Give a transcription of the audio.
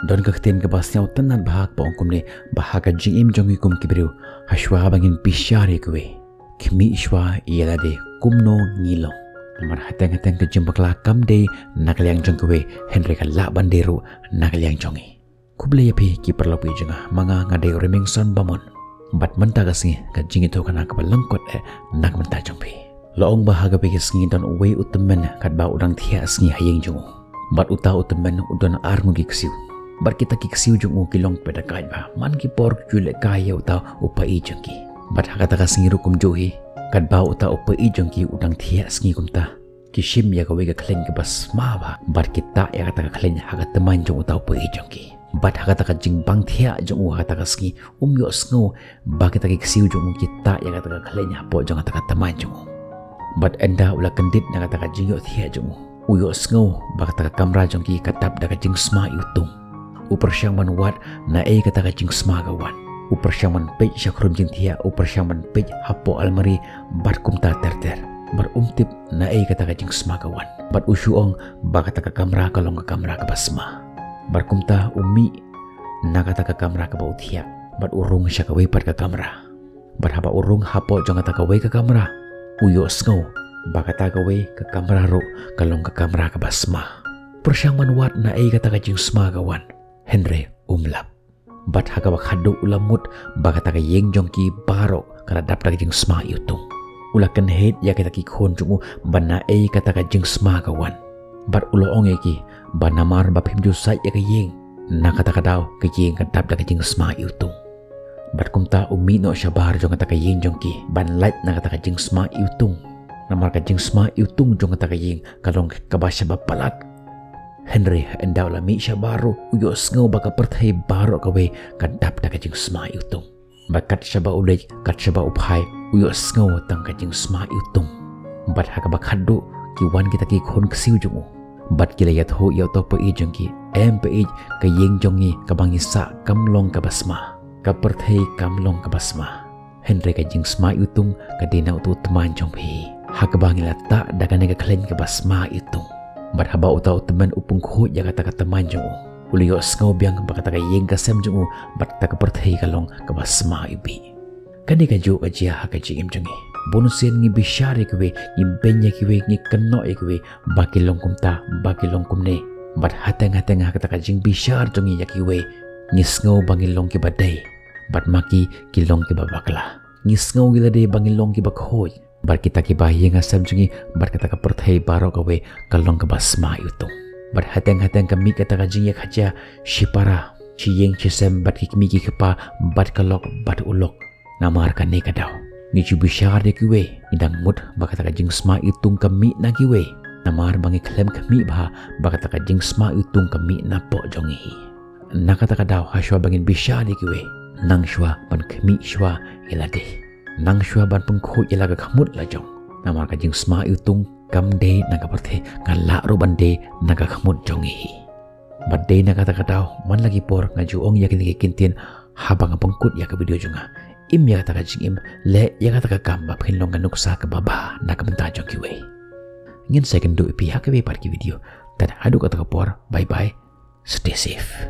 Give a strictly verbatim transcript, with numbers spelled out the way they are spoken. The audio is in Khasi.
Don ka ktien kaba sngewtynnat bha kaba ong kumne, ba ha ka jingim jong ngi kum ki briew, hashwa ba ngin bishar ïa kiwei, khmih shwa ïa lade kumno ngi long. Namar hateng hateng ka jingbakla kam dei na ka liang jong kiwei, hynrei ka lah ban dei ruh na ka liang jong ngi. Khublei ïa phi ki paralok jong nga, ma nga nga dei u Remingson Bamon. Bad mynta ka sngi ka jingïathuhkhana kaba lyngkot eh na ka bynta jong phi. La ong ba ha kawei ka sngi don uwei u tymmen katba u dang thiah sngi ha ïing jong u. Bad uta u tymmen u don ar ngut ki ksiew. Bad kita ki ksiew jong u ki long kiba dakaid bha, man ki por ki ju lehkai ïa uta u paid jong ki. Bad ha kata ka sngi ruh kumjuh hi, katba uta u paid jong ki u dang thiah sngi kumta, ki shim ïa kawei ka khleiñ kaba sma bha, bad ki tah ïa kata ka khleiñ ha ka tymmen jong uta u paid jong ki. Bad ha kata ka jingbang thiah jong u ha kata ka sngi, um ïohsngew ba kita ki ksiew jong u ki tah ïa kata ka khleiñ hapoh jong kata ka tymmen jong u. Bad ynda u la kyndit na kata ka jingïohthiah jong u, u ïohsngew ba kata ka kamra jong ki ka dap da ka jingsma iwtung. U pyrshang ban wad naei kata ka jingsma ka wan. U pyrshang ban peit sha khrum jingthiah, u pyrshang ban peit hapoh almari, bad kumta ter ter. Bad um tip naei kata ka jingsma ka wan. Bad u shu ong ba kata ka kamra ka long ka kamra kaba sma. Bad kumta u mih na kata ka kamra kaba u thiah, bad u rung sha kawei pat ka kamra. Bad haba u rung hapoh jong kata kawei ka kamra, u ïohsngew ba kata kawei ka kamra ruh ka long ka kamra kaba sma. Pyrshang ban wad naei kata ka jingsma ka wan, hynrei um lap. Bad ha kaba khadduh u la mut ba kata ka ïing jong ki baroh ka la dap da ka jingsma iwtung. U la kynhait ïa kita ki khun jong u ba naei kata ka jingsma ka wan. Bad u la ong ïa ki ba namar ba phim ju sait ïa ka ïing, na kata ka daw ka ïing ka dap da ka jingsma iwtung. Bad kumta u mih noh shabar jong kata ka ïing jong ki ban lait na kata ka jingsma iwtung. Namar ka jingsma iwtung jong kata ka ïing ka long kaba shaba palat. Hynrei ynda u la mih shabar ruh, u ïohsngew ba ka pyrthei baroh kawei ka dap da ka jingsma iwtung. Bad kat shaba u leit, kat shaba u phai, u ïohsngew tang ka jingsma iwtung. Bad ha kaba khadduh ki wan kita ki khun ksiew jong u. Bad ki la ïathuh ïa uta u paid jong ki, em paid, ka ïing jong ngi kaba ngi sah kam long kaba sma. Ka pyrthei kam long kaba sma. Hynrei ka jingsma iwtung ka dei na uta u tymmen jong phi, ha kaba ngi la tah da kane ka khleiñ kaba sma iwtung. Bad haba uta u tymmen u pynkhuid ïa kata ka tymmen jong u, u la ïohsngew biang ba kata ka ïing ka sem jong u bad kata ka pyrthei ka long kaba sma iwbih. Kane kajuh ka jia ha ka jingim jong ngi. Bunsien ngi bishar ïa kiwei, ngi beiñ ïa kiwei, ngi kynnoh ïa kiwei ba ki long kumta, ba ki long kumne. Bad hateng hateng ha kata ka jingbishar jong ngi ïa kiwei, ngi sngew ba ngi long kiba dei, bad ma ki ki long kiba bakla. Ngi sngew ïa lade ba ngi long kiba khuid, bad kita kiba ïeng ha sem jong ngi, bad kata ka pyrthei baroh kawei ka long kaba sma iwtung. Bad hateng hateng ka mih kata ka jingïakajia shipara, shi ïing shi sem, bad ki kmie ki kpa, bad ka lok bad u lok. Namar kane ka daw ngi ju bishar ïa kiwei, ngi dang mut ba kata ka jingsma iwtung ka mih na kiwei. Namar ba ngi khlem khmih bha ba kata ka jingsma iwtung ka mih napoh jong ngi hi. Na kata ka daw hashwa ba ngin bishar ïa kiwei, nang shwa ban khmih shwa ïa lade. Nang shwa ban pynkhuid ïa la ka khmut la jong. Namar ka jingsma iwtung kam dei na ka pyrthei, ka lah ruh ban dei na ka khmut jong ngi hi. Bad dei na kata ka daw, man la ki por nga ju ong ïa kine ki kyntien haba nga pynkut ïa ka video jong nga. Im ïa kata ka jingim, leh ïa kata ka kam ba phin long ka nuksa kaba bha na ka bynta jong kiwei. Ngin sa ïakynduh ïa phi ha kawei pat ki video. Tad haduh kata ka por, bye bye. Stay safe.